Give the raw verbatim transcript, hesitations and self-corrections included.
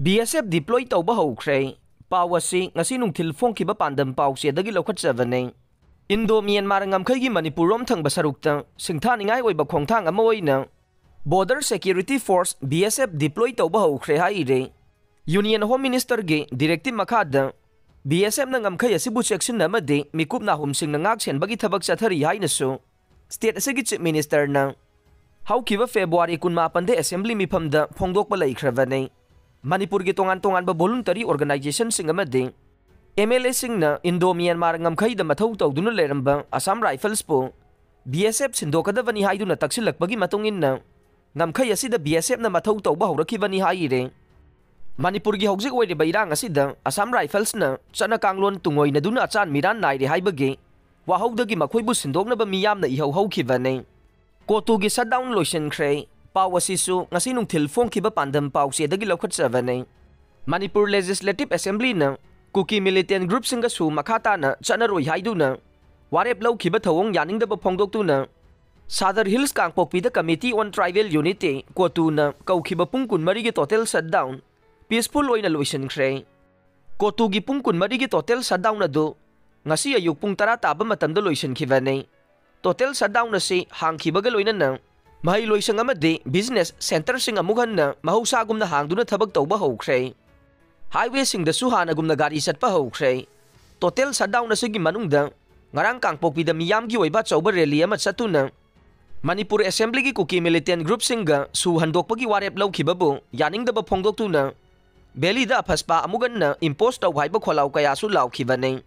B ꯑꯦꯁ F deploy ꯇꯧꯕ ꯍꯧꯈ꯭ꯔꯦ꯫ ꯄꯥꯎ ꯑꯁꯤ ꯉꯁꯤ ꯅꯨꯡꯊꯤꯜ ꯐꯣꯡꯈꯤꯕ ꯄꯥꯟꯗꯝ ꯄꯥꯎꯆꯦꯗꯒꯤ ꯂꯧꯈꯠꯆꯕꯅꯦ꯫ ꯏꯟꯗꯣ ꯃ꯭ꯌꯥꯟꯃꯥꯔ ꯉꯝꯈꯩꯒꯤ ꯃꯅꯤꯄꯨꯔ ꯔꯣꯝ ꯊꯪꯕ ꯁꯔꯨꯛꯇ ꯁꯤꯡꯊꯥꯅꯤꯡꯉꯥꯏ ꯑꯣꯏꯕ ꯈꯣꯡꯊꯥꯡ ꯑꯃ ꯑꯣꯏꯅ Border Security Force, ꯕꯤ ꯑꯦꯁ ꯑꯦꯐ, ꯗꯤꯄ꯭ꯂꯣꯏ ꯇꯧꯕ ꯍꯧꯈ꯭ꯔꯦ ꯍꯥꯏꯔꯦ꯫ ꯌꯨꯅꯤꯌꯟ ꯍꯣꯝ ꯃꯤꯅꯤꯁꯇꯔꯒꯤ ꯗꯤꯔꯦꯛꯇꯤꯚ ꯃꯈꯥꯗ ꯕꯤ ꯑꯦꯁ ꯑꯦꯐꯅ ꯉꯝꯈꯩ ꯑꯁꯤꯕꯨ ꯆꯦꯛꯁꯤꯟꯅ ꯑꯃꯗꯤ ꯃꯤꯀꯨꯞ ꯅꯥꯍꯨꯝꯁꯤꯡꯅ ꯉꯥꯛ ꯁꯦꯟꯕꯒꯤ ꯊꯕꯛ ꯆꯠꯊꯔꯤ ꯍꯥꯏꯅꯁꯨ ꯁ꯭ꯇꯦꯠ ꯑꯁꯤꯒꯤ ꯆꯤꯐ ꯃꯤꯅꯤꯁꯇꯔꯅ ꯍꯧꯈꯤꯕ ꯐꯦꯕ꯭ꯔꯨꯋꯥꯔꯤ ꯀꯨꯟꯃꯥꯄꯟꯗ ꯑꯦꯁꯦꯝꯕ꯭ꯂꯤ ꯃꯤꯐꯝꯗ ꯐꯣꯡꯗꯣꯛꯄ ꯂꯩꯈ꯭ꯔꯕꯅꯤ꯫ ꯃꯅꯤꯄꯨꯔꯒꯤ ꯇꯣꯉꯥꯟ ꯇꯣꯉꯥꯟꯕ ꯚꯣꯂꯨꯟꯇꯔꯤ ꯑꯣꯔꯒꯅꯥꯏꯖꯦꯁꯟꯁꯤꯡ ꯑꯃꯗꯤ ꯑꯦꯝ ꯑꯦꯜ ꯑꯦꯁꯤꯡꯅ ꯏꯟꯗꯣ ꯃ꯭ꯌꯥꯟꯃꯥꯔ ꯉꯝꯈꯩꯗ ꯃꯊꯧ ꯇꯧꯗꯨꯅ ꯂꯩꯔꯝꯕ ꯑꯁꯥꯝ ꯔꯥꯏꯐꯜꯁꯄꯨ ꯕꯤ ꯑꯦꯁ ꯑꯦꯐ ꯁꯤꯟꯗꯣꯛꯀꯗꯕꯅꯤ ꯍꯥꯏꯗꯨꯅ ꯇꯛꯁꯤꯜꯂꯛꯄꯒꯤ ꯃꯇꯨꯡ ꯏꯟꯅ ꯉꯝꯈꯩ ꯑꯁꯤꯗ ꯕꯤ ꯑꯦꯁ ꯑꯦꯐꯅ ꯃꯊꯧ ꯇꯧꯕ ꯍꯧꯔꯛꯈꯤꯕꯅꯤ ꯍꯥꯏꯔꯦ꯫ ꯃꯅꯤꯄꯨꯔꯒꯤ ꯍꯧꯖꯤꯛ ꯑꯣꯏꯔꯤꯕ ꯏꯔꯥꯡ ꯑꯁꯤꯗ ꯑꯁꯥꯝ ꯔꯥꯏꯐꯜꯁꯅ ꯆꯠꯅ ꯀꯥꯡꯂꯣꯟ ꯇꯨꯡꯑꯣꯏꯅꯗꯨꯅ ꯑꯆꯥꯟ ꯃꯤꯔꯥꯟ ꯅꯥꯏꯔꯦ ꯍꯥꯏꯕꯒꯤ ꯋꯥꯍꯧꯗꯒꯤ ꯃꯈꯣꯏꯕꯨ ꯁꯤꯟꯗꯣꯛꯅꯕ ꯃꯤꯌꯥꯝꯅ ꯏꯍꯧ ꯍꯧꯈꯤꯕꯅꯤ꯫ ꯀꯣꯇꯨꯒꯤ ꯁꯠꯗꯥꯎꯟ ꯂꯣꯏꯁꯤꯟꯈ꯭ꯔꯦ꯫ ꯄꯥꯎ ꯑꯁꯤꯁꯨ ꯉꯁꯤ ꯅꯨꯡꯊꯤꯜ ꯐꯣꯡꯈꯤꯕ ꯄꯥꯟꯗꯝ ꯄꯥꯎꯆꯦꯗꯒꯤ ꯂꯧꯈꯠꯆꯕꯅꯤ꯫ ꯃꯅꯤꯄꯨꯔ ꯂꯦꯖꯤꯁꯂꯦꯇꯤꯚ ꯑꯦꯁꯦꯝꯕ꯭ꯂꯤꯅ ꯀꯨꯀꯤ ꯃꯤꯂꯤꯇꯦꯟ ꯒ꯭ꯔꯨꯞꯁꯤꯡꯒꯁꯨ ꯃꯈꯥ ꯇꯥꯅ ꯆꯠꯅꯔꯣꯏ ꯍꯥꯏꯗꯨꯅ ꯋꯥꯔꯦꯞ ꯂꯧꯈꯤꯕ ꯊꯧꯑꯣꯡ ꯌꯥꯅꯤꯡꯗꯕ ꯐꯣꯡꯗꯣꯛꯇꯨꯅ ꯁꯥꯗꯔ ꯍꯤꯜꯁ ꯀꯥꯡꯄꯣꯛꯄꯤꯗ Committee on Tribal Unity, ꯀꯣꯇꯨꯅ ꯀꯧꯈꯤꯕ ꯄꯨꯡ ꯀꯨꯟꯃꯔꯤꯒꯤ ꯇꯣꯇꯦꯜ ꯁꯠꯗꯥꯎꯟ ꯄꯤꯁꯐꯨꯜ ꯑꯣꯏꯅ ꯂꯣꯏꯁꯤꯟꯈ꯭ꯔꯦ꯫ ꯀꯣꯇꯨꯒꯤ ꯄꯨꯡ ꯀꯨꯟꯃꯔꯤꯒꯤ ꯇꯣꯇꯦꯜ ꯁꯠꯗꯥꯎꯟ ꯑꯗꯨ ꯉꯁꯤ ꯑꯌꯨꯛ ꯄꯨꯡ ꯇꯔꯥ ꯇꯥꯕ ꯃꯇꯝꯗ ꯂꯣꯏꯁꯤꯟꯈꯤꯕꯅꯤ꯫ ꯇꯣꯇꯦꯜ ꯁꯠꯗꯥꯎꯟ ꯑꯁꯤ ꯍꯥꯡꯈꯤꯕꯒ ꯂꯣꯏꯅꯅ ꯃꯍꯩꯂꯣꯏꯁꯪ ꯑꯃꯗꯤ ꯕꯤꯖꯤꯅꯦꯁ ꯁꯦꯟꯇꯔꯁꯤꯡ ꯑꯃꯨꯛ ꯍꯟꯅ ꯃꯍꯧꯁꯥꯒꯨꯝꯅ ꯍꯥꯡꯗꯨꯅ ꯊꯕꯛ ꯇꯧꯕ ꯍꯧꯈ꯭ꯔꯦ꯫ ꯍꯥꯏꯋꯦꯁꯤꯡꯗꯁꯨ ꯍꯥꯟꯅꯒꯨꯝꯅ ꯒꯥꯔꯤ ꯆꯠꯄ ꯍꯧꯈ꯭ꯔꯦ꯫ ꯇꯣꯇꯦꯜ ꯁꯠꯗꯥꯎꯟ ꯑꯁꯤꯒꯤ ꯃꯅꯨꯡꯗ ꯉꯔꯥꯡ ꯀꯥꯡꯄꯣꯛꯄꯤꯗ ꯃꯤꯌꯥꯝꯒꯤ ꯑꯣꯏꯕ ꯑꯆꯧꯕ ꯔꯦꯂꯤ ꯑꯃ ꯆꯠꯇꯨꯅ ꯃꯅꯤꯄꯨꯔ ꯑꯦꯁꯦꯝꯕ꯭ꯂꯤꯒꯤ ꯀꯨꯀꯤ ꯃꯤꯂꯤꯇꯦꯟ ꯒ꯭ꯔꯨꯞꯁꯤꯡꯒ ꯁꯨ ꯍꯟꯗꯣꯛꯄꯒꯤ ꯋꯥꯔꯦꯞ ꯂꯧꯈꯤꯕꯕꯨ ꯌꯥꯅꯤꯡꯗꯕ ꯐꯣꯡꯗꯣꯛꯇꯨꯅ ꯚꯦꯂꯤꯗ ꯑꯐꯁꯄꯥ ꯑꯃꯨꯛ ꯍꯟꯅ ꯏꯝꯄꯣꯁ ꯇꯧ ꯍꯥꯏꯕ ꯈꯣꯜꯂꯥꯎ ꯀꯌꯥꯁꯨ ꯂꯥꯎꯈꯤꯕꯅꯤ꯫